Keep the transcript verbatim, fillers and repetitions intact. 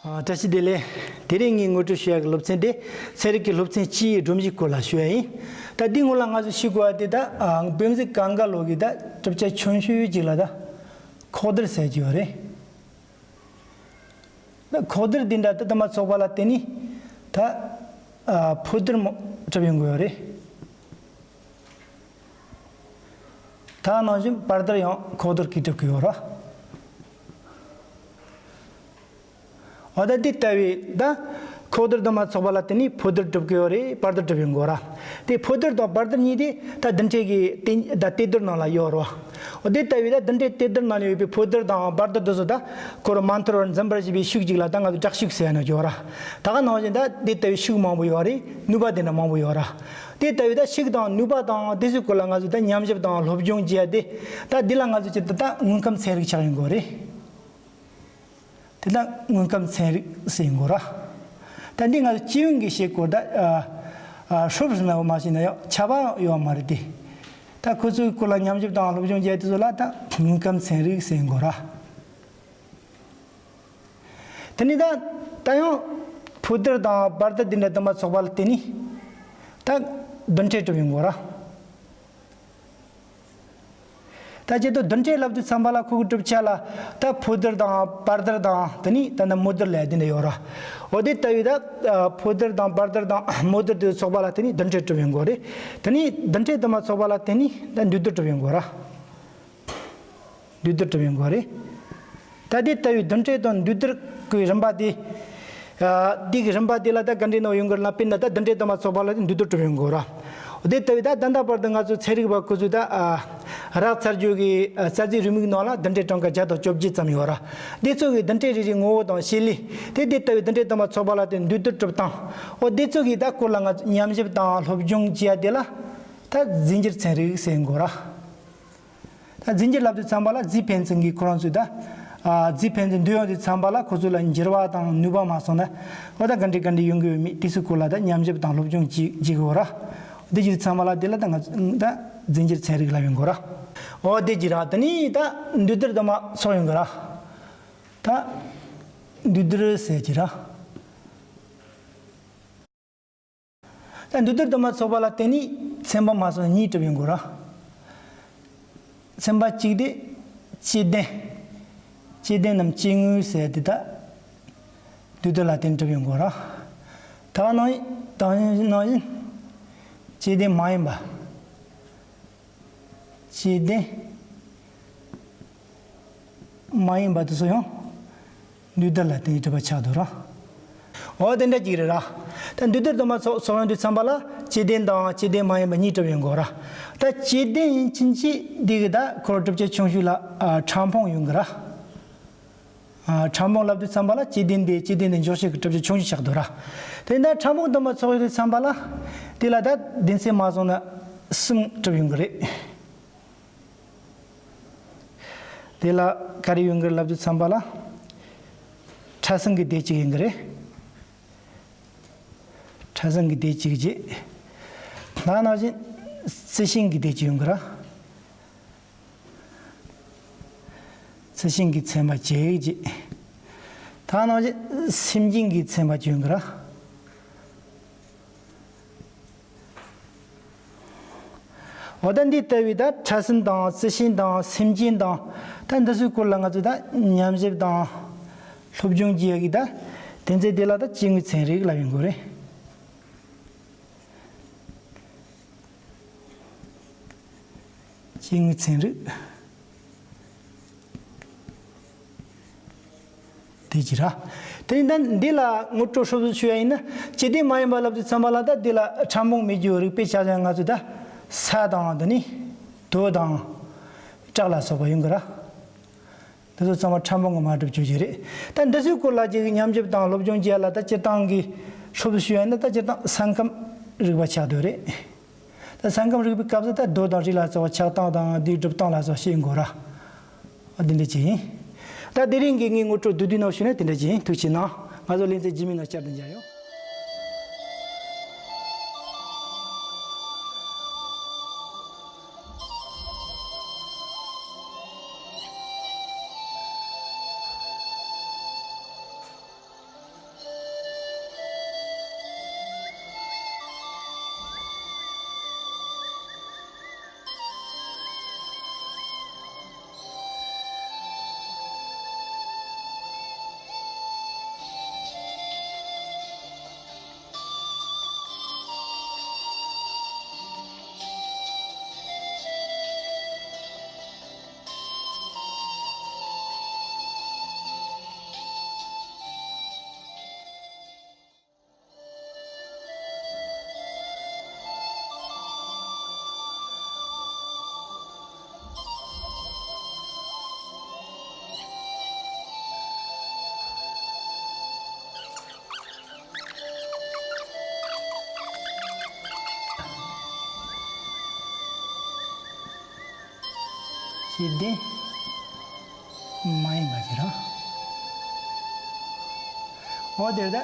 ཨ། བཀྲ་ཤིས་བདེ་ལེགས། དེ་རིང་ངས་ངོ་སྤྲོད་ཞུ་ཡག་གི་སློབ་ཚན་དེ་ཚན་རིག་གི་སློབ་ཚན་བཅུའི་སྒྲོམ་གཞི་སྐོར་ལ་ཞུ་ཡ་ཡིན། ད་འདི་སྔོན་ལ་ང་ཚོས་ཤེས་དགོས་པ་དེ་ད་ཨ། བོད་མི་གང་ག་ལོ་གི་ད་གྲུབ་ཆ་ཆུང་ཤོས་ཅིག་ལ་ད་ཁོག་རྡུལ་ཟེར་གྱི་ཡོད་རེད། ད་ཁོག་རྡུལ་འདི་འདྲ་ད་དུ་མ་ཚོགས་པ་ལ་བརྟེན་ནས་ད་ཨ། ཕོ་རྡུལ་མོ་གྲུབ་ཡོང་གི་ཡོད་རེད། ད་ནང་བཞིན་བར་རྡུལ་ཡང་ཁོག་རྡུལ་གྱིས་གྲུབ་ཀྱི་ཡོད་རེད། འོ་ད་འདི་ལྟ་བུའི་ད་ཁོག་རྡུལ་དུ་མ་ཚོགས་པ་ལ་བརྟེན་ནས་ཕོ་རྡུལ་གྲུབ་ཀྱི་ཡོད་རེད། བར་རྡུལ་གྲུབ་ཡོང་གི་ཡོད་རེད། དེ་ཕོ་རྡུལ་དང་བར་རྡུལ་གཉིས་དེ་ད་རྡུལ་ཕྲན་གྱི་སྟེང་ད་གཏེར་རྡུལ་ནང་ལ་ཡོད་རེད། འོ་དེ་ལྟ་བུའི་ད་རྡུལ་ཕྲན་གཏེར་རྡུལ་ནང་ལ་ཡོད་པའི་ཕོ་རྡུལ་དང་བར་རྡུལ་དེ་ཚོ་ད་ཁོ་རང་མ་འཐོར་བར་འཛིན་པར་བྱེད་པའི་ཤུགས་ཅིག་ལ་ད་ང་ཚོ་དྲག་ཤུགས་ཟེར་ནས་ཡོད་རེད། ད་ག་ནང་བཞིན་ད་དེ་ལྟ་བུའི་ཤུགས་མང་པོ་ཡོད་རེད། ནུས་པ་དེ་འདྲ་མང་པོ་ཡོད་རེད། དེ་ལྟ་བུའི་ད་ཤུགས་དང་ནུས་པ་དང་དེ་ཚོའི་སྐོར་ལ་ང་ཚོས་ད་ཉམས་ཞིབ་དང་སློབ་སྦྱོང་བྱས་ཏེ་ད་འདི་ལ་ང་ཚོས་ཅི་ད་ད་དངོས་ཁམས་ཚན་རིག་ཆགས་ཡོང་གི་རེད། དེ་ད་དངོས་ཁམས་ཚན་རིག་ཟེར་གྱི་ཡོད་རེད། ད་འདི་ང་ཚོ་སྤྱི་ཡོངས་ཀྱི་བཤད་སྐོར་ད་ཨ། ཨ། ཧྲོབ་ཟིན་ན་མ་ཟིན་ན་ཡང་ཁྱབ་པ་ཡོད་མ་རེད་དེ། ད་ཁོ་ཚོའི་སྐོར་ལ་ཉམས་ཞིབ་དང་སློབ་སྦྱོང་བྱས་དེ་ཚོ་ལ་ད་དངོས་ཁམས་ཚན་རིག་ཟེར་གྱི་ཡོད་རེད། དེ་ནས་ད་ད་ཡང་ཕོ་རྡུལ་དང་བར་རྡུལ་འདི་འདྲ་དུ་མ་ཚོགས་པ་ལ་བརྟེན་ནས་ད་རྡུལ་ཕྲན་གྲུབ་ཡོང་གི་ཡོད་རེད། ད་ཅི་ད་རྡུལ་ཕྲན་ལབ་དུས་ཙམ་པ་ལ་ཁོ་གི་གྲུབ་ཆ་ལ་ད་ཕོ་རྡུལ་དང་བར་རྡུལ་དང་དེ་ནས་ད་ནི་མོ་རྡུལ་ལབ་དེ་འདྲ་ཡོད་རེད། འོ་དེ་ལྟ་བུའི་ད་ཕོ་རྡུལ་དང་བར་རྡུལ་དང་མོ་རྡུལ་དེ་ཚོགས་པ་ལ་བརྟེན་ནས་རྡུལ་ཕྲན་གྲུབ་ཡོང་གི་ཡོད་རེད། དེ་ནས་རྡུལ་ཕྲན་དུ་མ་ཚོགས་པ་ལ་བརྟེན་ནས་ད་འདུས་རྡུལ་གྲུབ་ཡོང་གི་ཡོད་རེད། འདུས་རྡུལ་གྲུབ་ཡོང་གི་ཡོད་རེད། ད་དེ་ལྟ་བུའི་རྡུལ་ཕྲན་དང་འདུས་རྡུལ་གྱི་རིམ་པ་དེ། ཨ། འདི་གི་རིམ་པ་དེ་ལ་ད་ག་འདྲ་ནང་ཡོང་གི་ལ་དཔེར་ན་ད་རྡུལ་ཕྲན་དུ་མ་ཚོགས་པ་ལ་འདུས་རྡུལ་གྲུབ་ཡོང་གི་ཡོད་རེད། དེ་ལྟ་བུའི་ད་ད་ལྟ་བར་དུ་ང་ཚོ་ཚན་རིག་པ་ཁོ་ཚོས་ད་ཨ། རགས་ཚར་རྒྱུ་གི་ཨ། རྩ་རྫས་རེའུ་མིག་ནང་ལ་རྡུལ་ཕྲན་གྲངས་ཀ་བརྒྱ་དང་བཅོ་བརྒྱད་ཙམ་ཡོད་རེད། འདི་ཚོ་གི་རྡུལ་ཕྲན་རེ་རེའི་ངོ་བོ་དང་བྱེད་ལས་དེ་དེ་ལྟ་བུའི་རྡུལ་ཕྲན་དུ་མ་ཚོགས་པ་ལ་དེ་འདུས་རྡུལ་གྲུབ་སྟངས། འོ་དེ་ཚོ་གི་ད་སྐོར་ལ་ང་ཚོ་ཉམས་ཞིབ་དང་སློབ་སྦྱོང་བྱེད་ཡ་དེ་ལ་ད་རྫས་འགྱུར་ཚན་རིག་ཟེར་གྱི་ཡོད་རེད། ད་རྫས་འགྱུར་ལབ་དུས་ཙམ་པ་ལ་རྫས་ཕན་ཚུན་གྱི་ཁོ་རང་ཚོའི་ད། ཨ། རྫས་ཕན་ཚུན་འདུས་ཡོང་དུས་ཙམ་པ་ལ་ཁོ་ཚོ་ལ་འགྱུར་བ་དང་ནུས་པ་མ་སོང་ན། འོ་ད་ག་འདྲ་ག་འདྲ་ཡོང་གི་ཡོད་མེད་དེ་ཚོའི་སྐོར་ལ་ད་ཉམས་ཞིབ་དང་སློབ་སྦྱོང་བྱེད་བྱེད་ཀྱི་ཡོད་རེད། དེ་བྱེད་དུས་ཙམ་པ་ལ་དེ་ལ་ད་ང་ཚོ་ད་རྫས་འགྱུར་ཚན་རིག་ལབ་ཡོང་གི་ཡོད་རེད། འོ་དེ་བྱས་ར་དེ་ནས་ད་འདུས་རྡུལ་དུ་མ་ཚོགས་ཡོང་གི་རེད། ད་འདུས་རྡུལ་ཟེར་གྱི་རེད། ད་འདུས་རྡུལ་དུ་མ་ཚོགས་པ་ལ་བརྟེན་ནས་ཚན་པ་མ་སོང་གཉིས་གྲུབ་ཡོང་གི་ཡོད་རེད། ཚན་པ་གཅིག་དེ་སྐྱེ་ལྡན། སྐྱེ་ལྡན་ནམ་སྐྱེ་དངོས་ཟེར་དེ་ད་འདུས་རྡུལ་ལ་བརྟེན་གྲུབ་ཡོང་གི་ཡོད་རེད། ད་ནང་ད་ནང་བཞིན་སྐྱེ་ལྡན་མ་ཡིན་པ། སྐྱེ་ལྡན་མ་ཡིན་པ་དེ་ཚོ་ཡང་འདུས་རྡུལ་ལ་བརྟེན་ནས་གྲུབ་པ་ཆགས་འདུག་ར། འོ་དེ་འདྲ་ཅིག་རེད་ར། ད་འདུས་རྡུལ་དུ་མ་ཚོགས་ཚོགས་ཡོང་དུས་ཙམ་པ་ལ་སྐྱེ་ལྡན་དང་སྐྱེ་ལྡན་མ་ཡིན་པ་གཉིས་གྲུབ་ཡོང་གི་ཡོད་ར། ད་སྐྱེ་ལྡན་ཡིན་ཕྱིན་ཆད་འདི་གི་ད་ཁོར་གྲུབ་ཆ་ཆུང་ཤོས་ལ་ཨ་ཕྲ་ཕུང་ཡོང་གི་ར། ཨ་ཕྲ་ཕུང་ལབ་དུས་ཙམ་པ་ལ་སྐྱེ་ལྡན་དེ་སྐྱེ་ལྡན་དེ་འཇོག་བྱེད་ཀྱི་གྲུབ་ཆ་ཆུང་ཤོས་ཆགས་འདུག་ར། དེ་ནས་ཕྲ་ཕུང་དུ་མ་ཚོགས་ཡོང་དུས་ཙམ་པ་ལ་དེ་ལ་ད་བདུན་ཚེག་མ་སོང་ན་གསུམ་གྲུབ་ཡོང་གི་རེད། དེ་ལ་ག་རེ་ཡོང་གི་རེད་ལབ་དུས་ཙམ་པ་ལ་ཕྲ་སྲིན་གྱི་སྡེ་གཅིག་ཡོང་གི་རེད། ཕྲ་སྲིན་གྱི་སྡེ་གཅིག་བྱས། ད་ནང་བཞིན་རྩི་ཤིང་གི་སྡེ་གཅིག་ཡོང་གི་ར། རྩི་ཤིང་གི་ཚན་པ་གཅིག་བྱས། ད་ནང་བཞིན་སེམས་ཅན་གྱི་ཚན་པ་གཅིག་ཡོང་གི་ར། འོ་ད་འདི་ལྟ་བུའི་ད་ཕྲ་སྲིན་དང་རྩི་ཤིང་དང་སེམས་ཅན་དང་ད་འདི་ཚོའི་སྐོར་ལ་ང་ཚོས་ད་ཉམས་ཞིབ་དང་སློབ་སྦྱོང་བྱེད་ཡ་གི་ད་དེ་ཚོ་དེ་ལ་ད་སྐྱེ་དངོས་ཚན་རིག་ལབ་ཡོང་གི་རེད། སྐྱེ་དངོས་ཚན་རིག་དེ་ཅི་ར། དེ་ནི་ད་འདི་ལ་ངོ་སྤྲོད་ཧྲིལ་པོ་ཞུ་ཡ་ཡིན་ན། སྐྱེ་ལྡན་མ་ཡིན་པ་ལབ་དུས་ཙམ་པ་ལ་ད་འདི་ལ་ཕྲ་ཕུང་མེད་རྒྱུ་རིགས་པས་ཆ་བཞག་ང་ཚོས་ད་ས་དང་དེ་ནི་རྡོ་དང་བྲག་ལ་སོགས་པ་ཡོང་གི་ར། འདི་ཚོ་ཚང་མ་ཕྲ་ཕུང་གི་དམག་གྲུབ་ཆ་ཅིག་རེད། ད་འདི་ཚོའི་སྐོར་ལ་ཅིག་ཉམས་ཞིབ་དང་སློབ་སྦྱོང་བྱེད་ཡ་ལ་ད་སྤྱིར་བཏང་གི་ཧྲིལ་པོ་ཞུ་ཡ་ཡིན་ན་ད་སྤྱིར་བཏང་ས་ཁམས་རིག་པ་ཆགས་བསྡད་རེད། ད་ས་ཁམས་རིག་པའི་སྐབས་སུ་ད་རྡོ་དང་རི་ལ་སོགས་པ་ཆགས་སྟངས་དང་དེའི་གྲུབ་སྟངས་ལ་སོགས་ཤེས་དགོས་ར། འདི་འདྲ་ཅིག་ཡིན། ད་དེ་རིང་གི་ངའི་ངོ་སྤྲོད་བསྡུས་བསྡུས་ནང་ཞུས་ན་དེ་འདྲ་ཅིག་ཡིན། ཐུགས་རྗེ་གནང་། ང་ཚོ་ལེ་ཚན་རྗེས་མའི་ནང་བསྐྱར་དུ་མཇལ་ཡོང་། ཀྱི་དེ། མ་ཡིན་པ་ཅི་ར། འོ་དེར་ད།